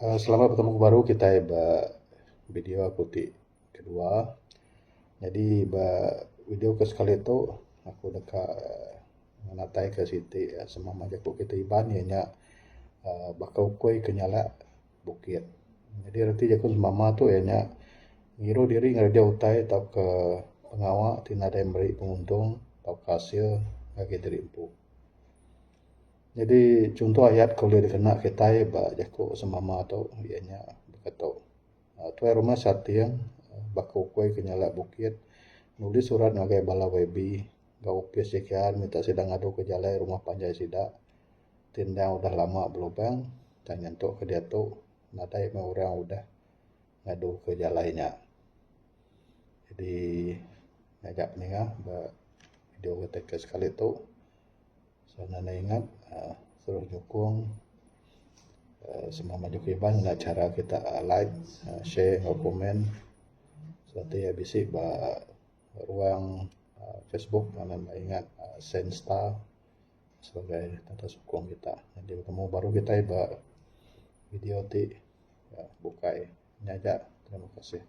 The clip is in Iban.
Selamat betemu baru kitai ba video aku ti kedua. Nyadi ba video ke sekali tu aku deka ngenatai ke siti sempama jaku kitai Iban iya nya uhh baka ukui ke nyalak bukit. Nyadi reti jaku sempama tu iya nya ngiru diri ngereja utai tauka pengawa ti nadai meri penguntung tauka asil ngagai diri empu. Nyadi chunto ayat ke ulih dikena kitai ba jaku sempama tu iya nya baka tu Tuai rumah Sating baka ukui ke nyalak bukit nulis surat ngagai bala YB enggau opis JKR minta sida ngadu ke jalai rumah panjai sida ti endang udah lama belubang tang nyentuk ke diatu nadai meh orang udah ngadu ke jalai nya. Jadi ngaga peninga ba video ke sekali tu. So enda ingat uhh terus nyukung uhh semua maju Iban ngena cara kita like, share enggau komen serta iya bisi ba ruang Facebook anang enda ingat send star sebagai tanda sukung kita. Jadi betemu baru kitai ba video ti bukai. Nya aja terima kasih.